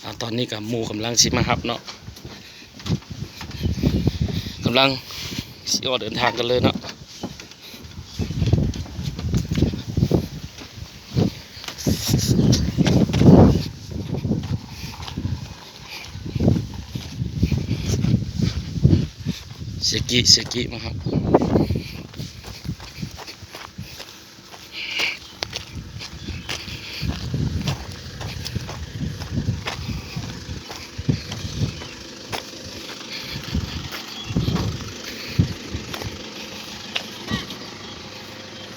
ອາ ຕອນນີ້ກໍໝູ່ກຳລັງຊິມາຮັບເນາະ ກຳລັງຊິອອກເດີນທາງກັນເລີຍເນາະ. ເຊກິ ເຊກິມາຮັບ.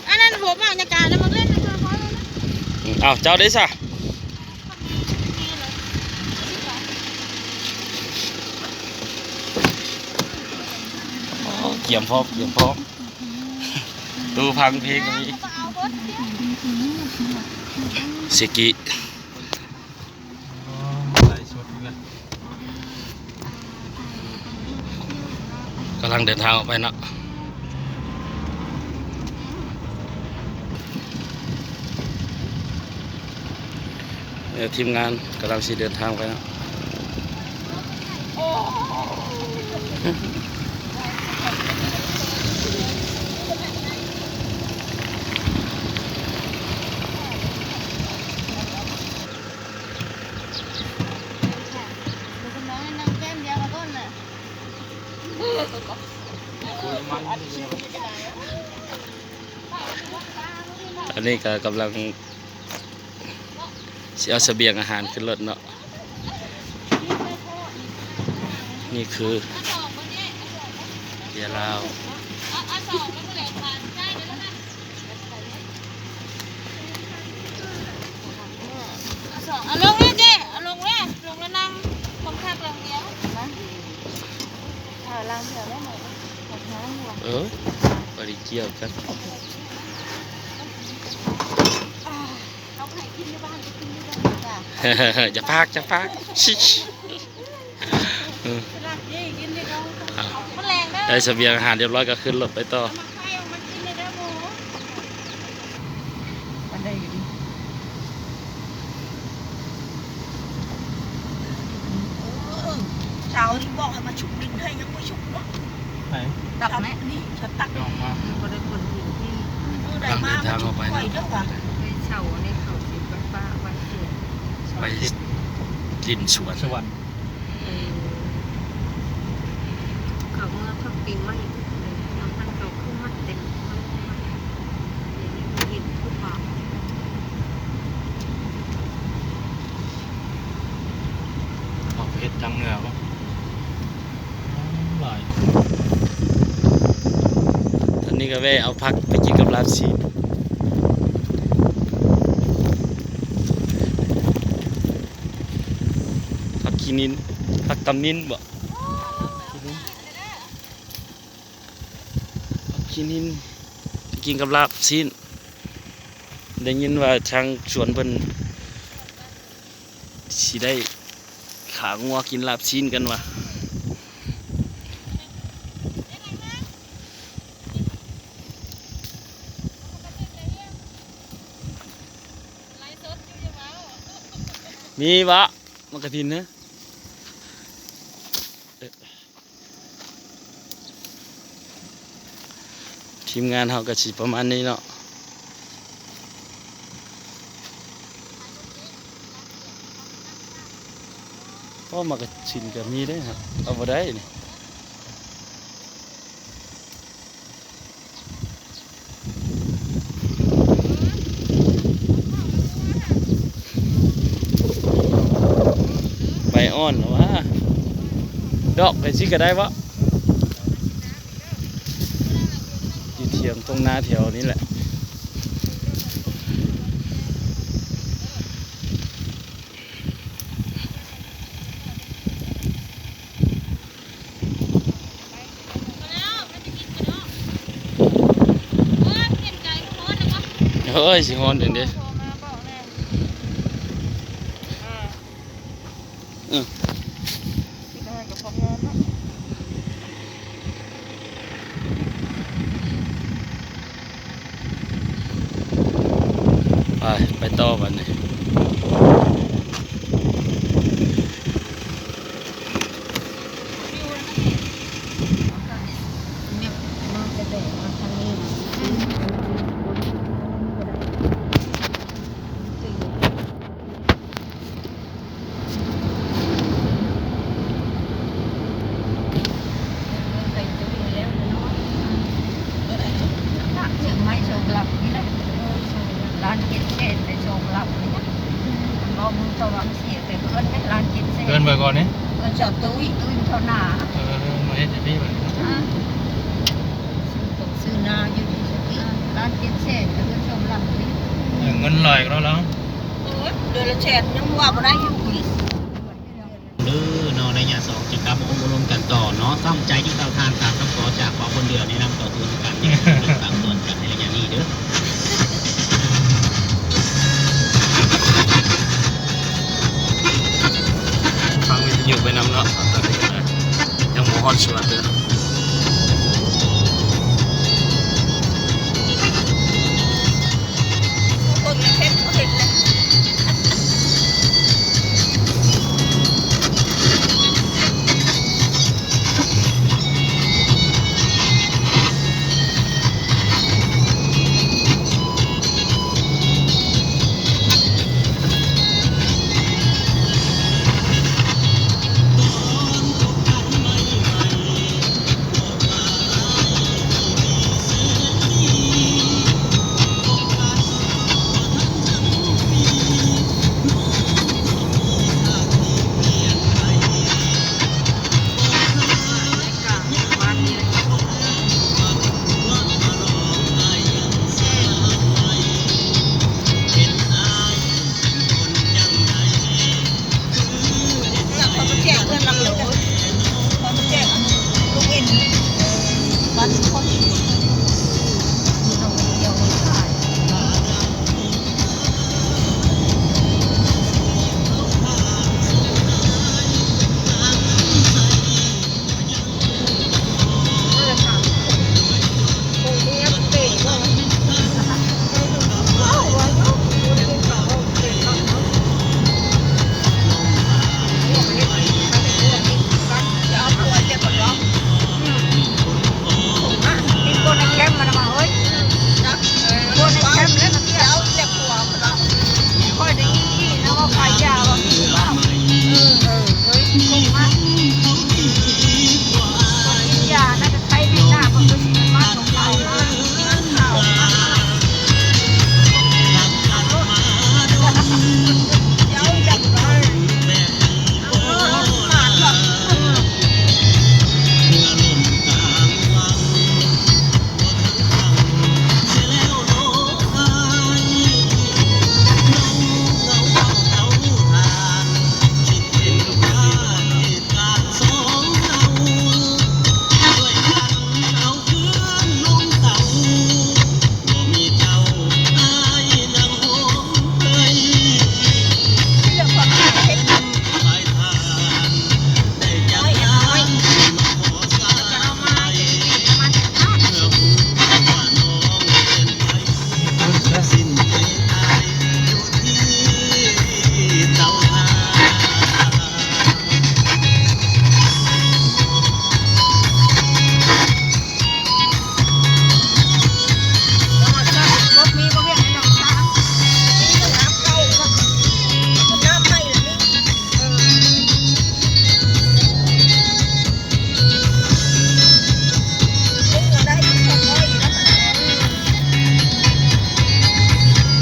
ອັນນັ້ນຫົວໝາກຍາການແລ້ວ ມັນເລ່ນນຳເຂົາແລ້ວນະ. ອືມ ອ້າວ ເຈົ້າເດ້ຊະ? ໂອ້ ກຽມພ້ອມ ກຽມພ້ອມ. ຕູ້ຟັງເພງກໍມີ ເຊກິ ໄລສົດອີກແລ້ວ ກຳລັງເດີນທາງອອກໄປເນາະ. ເອີ ທີມງານກຳລັງຊິເດີນທາງໄປເນາະ. ອັນນີ້ກໍກຳລັງຊິເອົາສະບຽງອາຫານຂຶ້ນລົດເນາະ. ນີ້ຄືເບຍລາວ. ເອົາລົງເລີຍເຈ້ ເອົາລົງເລີຍ ລົງແລ້ວນັ່ງຄົນຂັບຫຼັງດຽວ. ເອີ ບໍ່ໄດ້ກ່ຽວກັນ. ຢ່າປາກ ຢ່າປາກ. ເອີ ໄດ້ສະບຽງອາຫານຮຽບຮ້ອຍກໍຂຶ້ນລົດໄປຕໍ່. ເຊົ້ານີ້ບອກໃຫ້ມາຊຸກດິນໃຫ້ ຍັງບໍ່ຊຸກເນາະ. ໃຜ? ຕັກແມ່ນີ້ ສັກຕັກ ອອກມາ ບໍ່ໄດ້ຄົນອື່ນທີ່ ເອີ ໄດ້ມາ ເດີນທາງອອກໄປ ມາຊຸກຂ້ອຍເດີວ່າ ໄປເຊົ່າໃນເຂົາຊິໄປປະໄວ້ເສຍ ໄປຫຼິ້ນສວນ ສວນ. ເອີ ເຂົາເມືອພັກປີໃໝ່ ເອີ ນຳນັ້ນເຂົາຄືມັດເຕັມ ມັດ ມັດ ເຫັນຄືວ່າ ເຂົາໄປເຮັດທາງເໜືອບໍ່? ຫຼາຍ ຕອນນີ້ກໍແວ່ເອົາຜັກໄປກິນກັບລາບຊີ້ນ. ຜັກຂີ້ນິນ ຜັກຕຳນິນບໍ? ຜັກຂີ້ນິນ ໄປກິນກັບລາບຊີ້ນ. ໄດ້ຍິນວ່າທາງສວນເພິ່ນຊິໄດ້ຂາງົວກິນລາບຊີ້ນກັນວ່າ. ມີບໍ່ ໝາກກະທິນນະ? ທີມງານເຮົາກໍຊິປະມານນີ້ເນາະ. ໂອ້ ໝາກກະທິນກໍມີເດ້ ເອົາບໍ່ໄດ້ນີ້. ໃບອ່ອນຫວາ ດອກໄປຊິກະໄດ້ບໍ່? ຢູ່ຖຽງທົ່ງນາແຖວນີ້ແຫຼະ. ເຮີ້ຍ ຊິຮ້ອນເດ້. ເອີ ກິນອາຫານກໍພອງາມເນາະ. ໄປ ໄປຕໍ່ບັດນີ້. ເສຍແຕ່ເຮືອນແມ່ນລ້ານເຈັດແສນ ເຮືອນເບີກ່ອນນີ້ ເຮືອນຊາວຕຸ້ຍ ຕຸ້ຍເທົ່າໜ້າ ເອີ ມາເຮັດຢູ່ພີ້ບັດນີ້ ອາ ຊື້ຕົກຊື້ນາຢູ່ທີ່ສະກີ ອາ ລ້ານເຈັດແສນ ແຕ່ເຮືອນສອງຫຼັງນີ້ ເອີ ເງິນຫຼາຍກວ່າລາວ ເອີ ເດືອນລະແສນຍັງວ່າບໍ່ໄດ້ຢູ່ອີກ. ເດີເນາະ ໄລຍະສອງຈະກັບມາອົບລົມກັນຕໍ່ເນາະ. ຊ້ຳໃຈຢູ່ເຕົາຖ່ານຕາມຄຳຂໍຈາກບ່າວບຸນເດືອນ ແນະນຳຕໍ່ສູ່ກັນ ຢ່າລືມເບິ່ງຕາມສ່ວນກັນໃນໄລຍະນີ້ເດີ. ຟັງວິທະຍຸໄປນຳເນາະ ຕອນນີ້ນະ ຍັງບໍ່ຮອດສວນເດີ.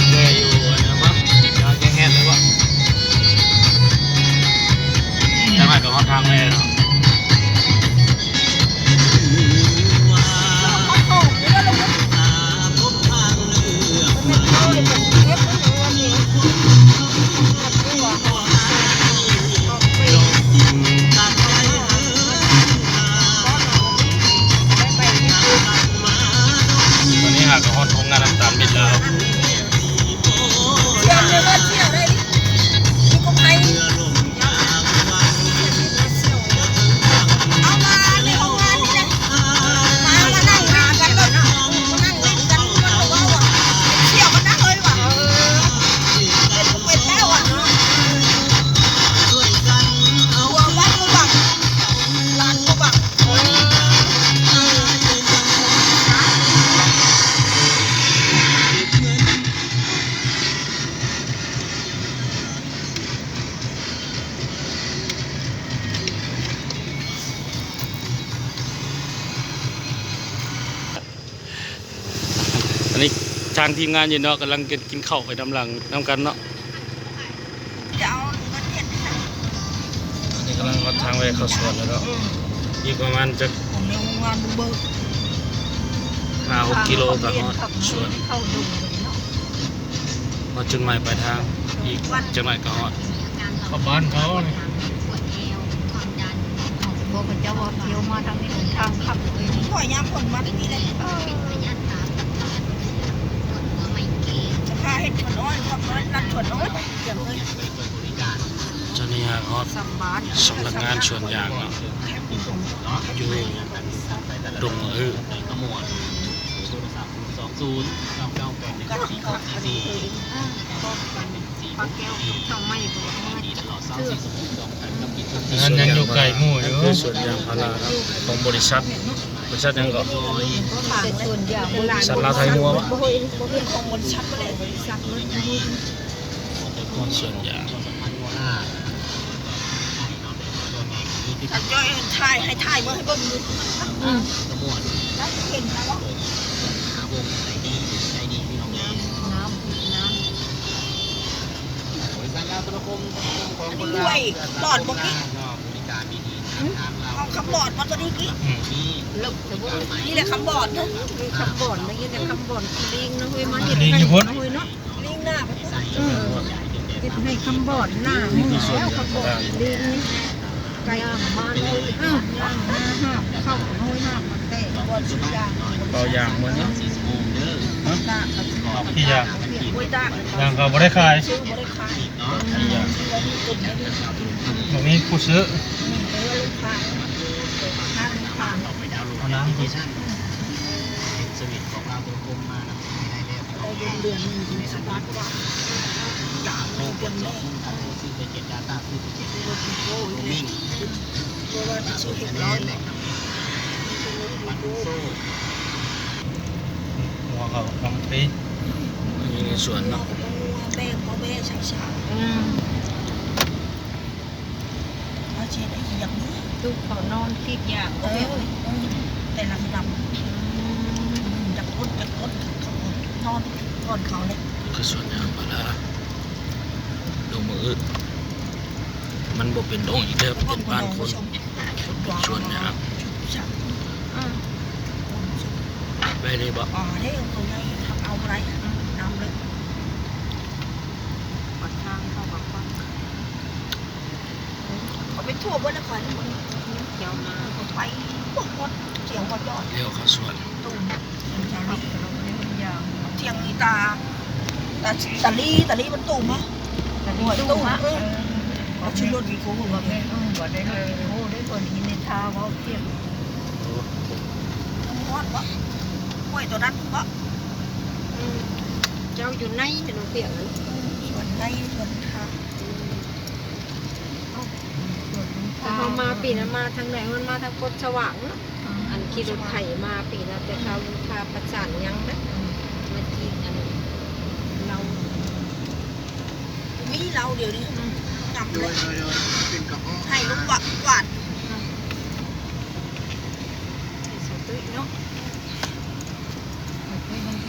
ເມື່ອຍຢູ່ອັນນັ້ນບໍ່? ຈະແຮດເລີຍບໍ່? ຈັກໜ້ອຍກໍຮອດທາງແລ້ວເນາະ. ຕອນນີ້ຫາກໍຮອດໂຮງງານນ້ຳຕານເມັດແລ້ວ. ອັນນີ້ທາງທີມງານຢູ່ເນາະ ກຳລັງກິນ ກິນເຂົ້າໄປນຳຫຼັງນຳກັນເນາະ. ຈະເອົາເງິ ທາງແວ່ເຂົ້າສວນແລ້ວເນາະ ອີກປະມານຈັກຫ້າຫົກກິໂລກໍຮອດສວນ ຮອດຈຸດໝາຍປາຍທາງ ອີກຈັກໜ້ອຍກໍຮອດ ເຂົ້າບ້ານເຂົານີ້ ພວກເຂົາເຈົ້າວ່າທ່ຽວມາທາງນີ້ ທາງຂັບເລີຍ ຂ້ອຍຍາມຝົນມານີ້ແຫຼະ ເອີ ຈະພາເຮັດສວນອ້ອຍ ພວກເຂົາລັດສວນອ້ອຍ ຈະເລີຍ ຕອນນີ້ຫາກຮອດສຳນັກງານສວນຢາງເນາະ ຢູ່ດົງມະອຶ ປາແກ້ວເຂົ້າໃໝ່ບໍ່ ອັນນັ້ນຍັງຢູ່ໄກໝູ່ຢູ່ ຄືສວນຢາງພາລາເນາະ ຂອງບໍລິສັດ ບໍລິສັດຫຍັງເກາະ ສວນຢາງ ບໍລິສັດລາວໄທງົວ ບໍ່ ບໍ່ແມ່ນຂອງບໍລິສັດ ບໍ່ໄດ້ບໍລິສັດ ສວນຢາງ ຖ້າຈ້ອຍຖ່າຍ ໃຫ້ຖ່າຍເບິ່ງ ໃຫ້ເບິ່ງຢູ່ ອືມ ເຫັນແລ້ວ ນ້ຳ ນ້ຳ ອັນນີ້ຫ້ວຍຄຳບອນບໍ່ກີ້ ຂອງຄຳບອນບໍ່ ຕົວນີ້ກີ້ ອືມ ເລິກແຕ່ບໍ່ ນີ້ແຫຼະຄຳບອນເນາະ ມີຄຳບອນ ໄດ້ຍິນແຕ່ຄຳບອນ ລີງເນາະ ເຮີຍ ມາເຮັດ ລີງຢູ່ພຸ້ນ ເນາະ ເຮີຍເນາະ. ລິງນາ ເອີ ເຮັດໃຫ້ຄຳບອນໜ້າໝູ່ແລ້ວ ຄຳບອນລິງນີ້ ໄກ່ມາເລີຍ ເອີ ຍ່າງມາຫາບເຂົ້າ ໂອ້ຍ ຫາບມັນແຕກ ເປົ່າຢາງເບິ່ງເນາະ ຮະ ອອກທີ່ຢາງ ຢາງກໍບໍ່ໄດ້ຂາຍ ບໍ່ໄດ້ຂາຍ ບໍ່ມີຜູ້ຊື້ ເອົານ້ຳ ງົວເຂົາທຳເພ ອັນນີ້ໃນສວນເນາະ ອືມ ເຂົາຊິໄດ້ຢຽບນີ້ ຕຸກເຂົານອນຄຣີດຢາງ ເອີ ແຕ່ລະລຳ ອືມ ຈັກຄົນ ຈັກຄົນ ເຂົານອນກ່ອນເຂົາເລີຍ ຄືສວນຢາງພາລາ ດົງມະອຶ ມັນບໍ່ເປັນດົງອີກແລ້ວ ເປັນບ້ານຄົນ ເປັນສວນຢາງ ອືມ ໄປເລີຍບໍ່ ເອົາເລີຍ ເອົາເລີຍ ເອົາເລີຍ ປາກທາງເຂົ້າປາກຟັງ. ເຂົາໄປທົ່ວເບິດແລ້ວ ຂ້ອຍນີ້ ເຈົ້ານາ ໄປໝົດ ສຽງບໍ່ຈອດ ລ້ຽວເຂົ້າສວນ ຕູ້ມ ສຽງອີຕາ ຕາ ຕາລີ ຕາລີມັນຕູ້ມາ ຕາລີຕູ້ມາ ເອີ ເອົາຊິລົດວິໂກ້ ເອີ ບໍ່ໄດ້ລົດວິໂກ້ເດ້ ເພິ່ນໄດ້ຍິນໃນທ່າເວົ້າສຽງ ຮອດບໍ່ ຫ້ວຍໂຕນັ້ນບໍ່ ອືມ ເຈົ້າຢູ່ໃນ ເຫັນບໍ່ ປຽກ ເອີ ສວນໃນ ສວນທາງ ເຮົາມາປີນັ້ນມາທາງໃດ ມັນມາທາງໂພນສະຫວ່າງເນາະ ອັນຂີ່ລົດໄຖມາປີນັ້ນ ແຕ່ເຂົາຂ້າປະສານຫຍັງນະ ມາກີດອັນເຫຼົ້າ ມີເຫຼົ້າດຽວນີ້ ອືມ ນຳເລີຍ ໃຫ້ລຸງຫວານ ຫວານ ໃຫ້ສາວຕຸ້ຍເນາະ.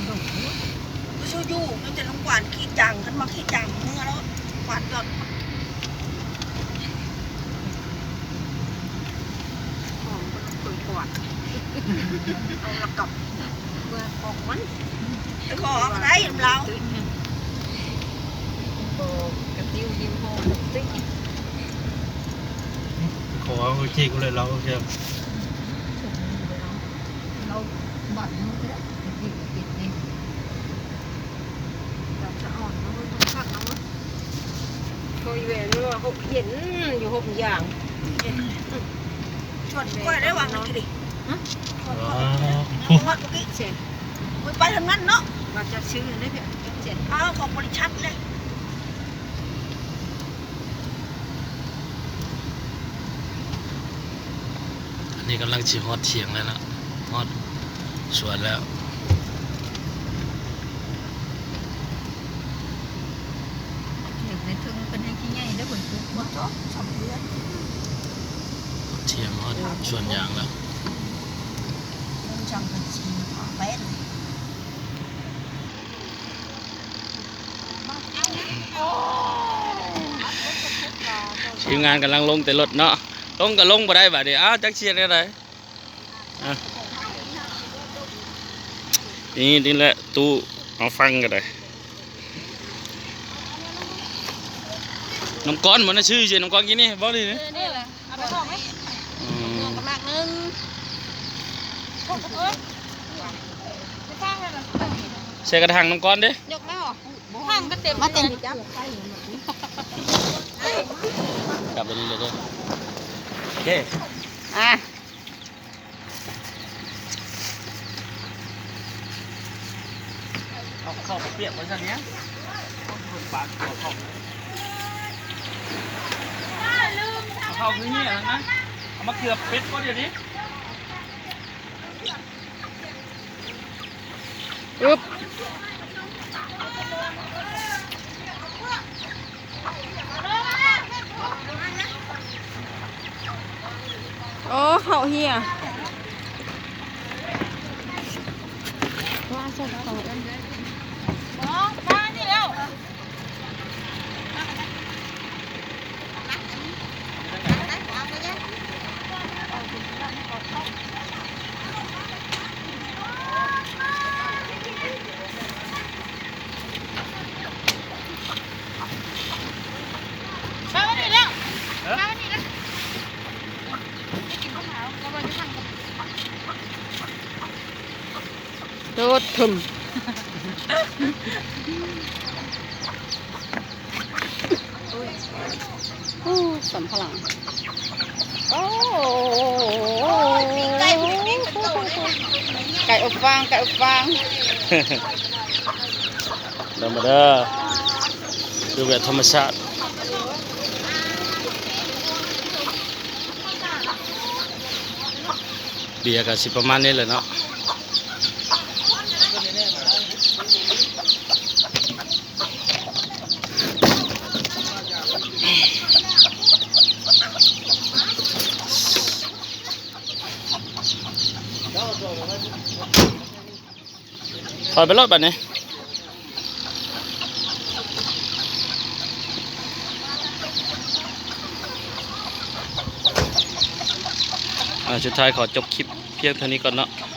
ບໍ່ຊູ້ຢູ່ ມີແຕ່ລຸງຫວານຂີ້ຈັງ ຄັນມັກຂີ້ຈັງເມືອແລ້ວ ຫວານຈອດ ຫອມເພິ່ນເປີດກວາດ ເອົາລະກັບເມືອອອກມັນ ໄປຂໍເອົາກໍໄດ້ນຳລາວ ບໍ່ກະຕິວຍິ້ມຫໍ່ ຂໍເອົາເຈກເລີຍລາວ ລາວບາດມືແທ້ ເຮັດເປັນເດ້ ລາວສະອອນເນາະ ຄັກເນາະ ໂອ້ຍ ແວ່ນວ່າຫົກເຢັນຢູ່ຫົກຢ່າງ ຊວນຂ້ອຍໄດ້ຫວັງນີ້ເດ້ ຮະ ຊວນຂ້ອຍໄດ້ຫວັງ ເມື່ອວານນີ້ ໂອ້ຍ ໄປທາງນັ້ນເນາະ ວ່າຈະຊື້ໄດ້ເປັນເຈັດ ອ້າວ ຂອງບໍລິສັດເລີຍ. ອັນນີ້ກຳລັງຊິຮອດຖຽງແລ້ວເນາະ ຮອດສວນແລ້ວ ຖຽງໃນເທິງເພິ່ນແຮ່ງຊິໃຫຍ່ເດີ ເພິ່ນປູກບໍ່ຈອບສອງເດືອນ ຮອດຖຽງ ຮອດສວນຢາງແລ້ວ ເພິ່ນຈັ່ງເປັນສີຟ້າແປ້ນ. ທີມງານກຳລັງລົງແຕ່ລົດເນາະ ລົງກໍລົງບໍ່ໄດ້ບາດນີ້ ອ້າວ ຈັກຊິເຮັດແນວໃດ. ອ່ະ ນີ້ ນີ້ແຫຼະ ຕູ້ເອົາຟັງກໍໄດ້. ນ້ຳກ້ອນບໍ່ນະ ຊື້ໃສ່ນ້ຳກ້ອນກິນນີ້ບໍ່ນີ້. ເອີ ນີ້ແຫຼະ ເອົາໄປຖອກໄວ້. ອືມ ໝາກໜຶ່ງ ໃສ່ກະຖາງນ້ຳກ້ອນເດ້. ຍົກມາຫວາ? ຖັງກໍເຕັມ ມາເຕັມ ຈັບ ຈັບໄປນີ້ເລີຍເດີ. ໂອເຄ ອ່ະ. ເອົາເຂົ້າປຽກໄວ້ຊັ້ນເນຍ ປາກເຂົ້າ ເຂົ້າຄືນີ້ນະ ເອົາມາເກືອບເປັດບໍ່ດຽວນີ້. ອຶບ ໂອ້ ເຂົ້າເຮຍ ວ່າສົ່ງເຂົ້າ ໂດດເຖິມ ໂອ້ ສຳພະລັງ ໂອ້ ໄກ່ອົບຟາງ ໄກ່ອົບຟາງ ເດີມາເດີ ຄືແບບທຳມະຊາດ. ເບຍກໍຊິປະມານນີ້ແຫຼະເນາະ. ຖອຍໄປໂລດບາດນີ້. ອ່າ ສຸດທ້າຍຂໍຈົບຄລິບພຽງເທົ່ານີ້ກ່ອນເນາະ.